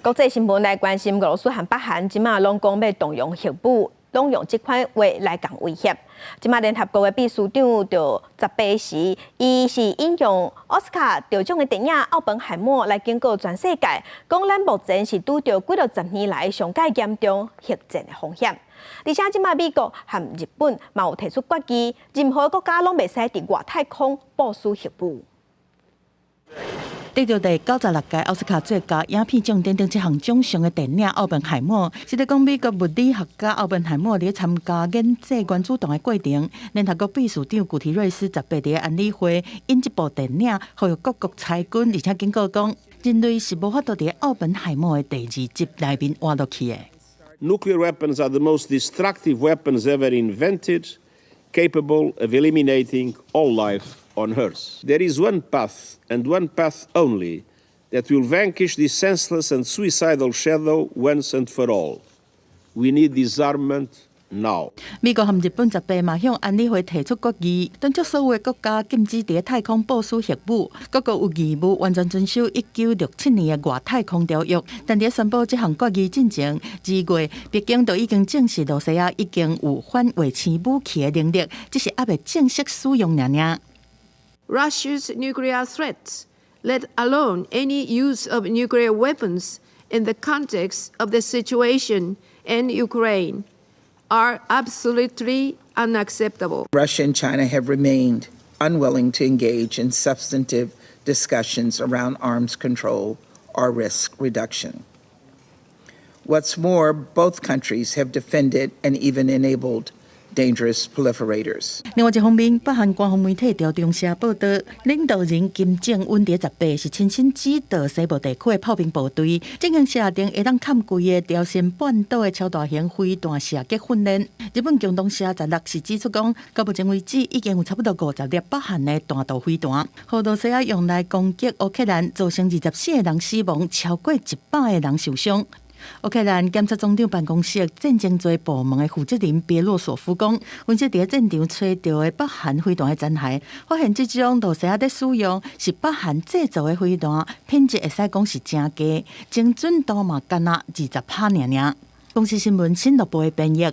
國際新聞來關心，俄羅斯和北韓這馬攏講欲動用核武，攏用這款話來共威脅。這馬聯合國的秘書長就18時，伊是引用奧斯卡得獎的電影《奧本海默》來警告全世界，講咱目前是拄著幾落十年來上蓋嚴重核戰的風險。而且這馬美國和日本嘛有提出決議，任何國家攏袂使佇外太空部署核武。得著第96屆奧斯卡最佳影片獎等等這項獎項的電影《奧本海默》，是咧講美國物理學家奧本海默佇咧參加研製原子彈的過程。聯合國秘書長古提瑞斯18佇安理會引這部電影，呼籲各國裁軍，而且警告講，人類是無法度佇奧本海默的第二集內面活落去的。 Nuclear weapons are the most destructive weapons ever invented, capable of eliminating all life on Earth. There is one path, and one path only, that will vanquish this senseless and suicidal shadow once and for all. We need disarmament now. 美國和日本18嘛向安理會提出決議，敦促所有的國家禁止佇太空部署核武，各國有義務完全遵守1967年的外太空條約。但佇宣布這項決議進前，2月北京就已經證實露西亞已經有反衛星武器的能力，只是猶未正式使用爾爾。 Russia's nuclear threats, let alone any use of nuclear weapons in the context of the situation in Ukraine, are absolutely unacceptable. Russia and China have remained unwilling to engage in substantive discussions around arms control or risk reduction. What's more, both countries have defended and even enabled dangerous proliferators. 另外一方面，北韓官方媒體朝中社報道，領導人金正恩佇18是親身指導西部地區的炮兵部隊進行射程會當崁規个朝鮮半島的超大型飛彈射擊訓練。日本共同社16是指出講，到目前為止已經有差不多50粒北韓的彈道飛彈，予羅西亞用來攻擊烏克蘭，造成24個人死亡，超過100個人受傷。烏克蘭檢察總長辦公室戰爭罪部門的負責人別洛索夫講，分析佇戰場揣著的北韓飛彈的殘骸，發現這種羅西亞佇使用是北韓製造的飛彈，品質會使講是誠低，精準度嘛干焦20趴爾爾。公視新聞新樂部的編譯。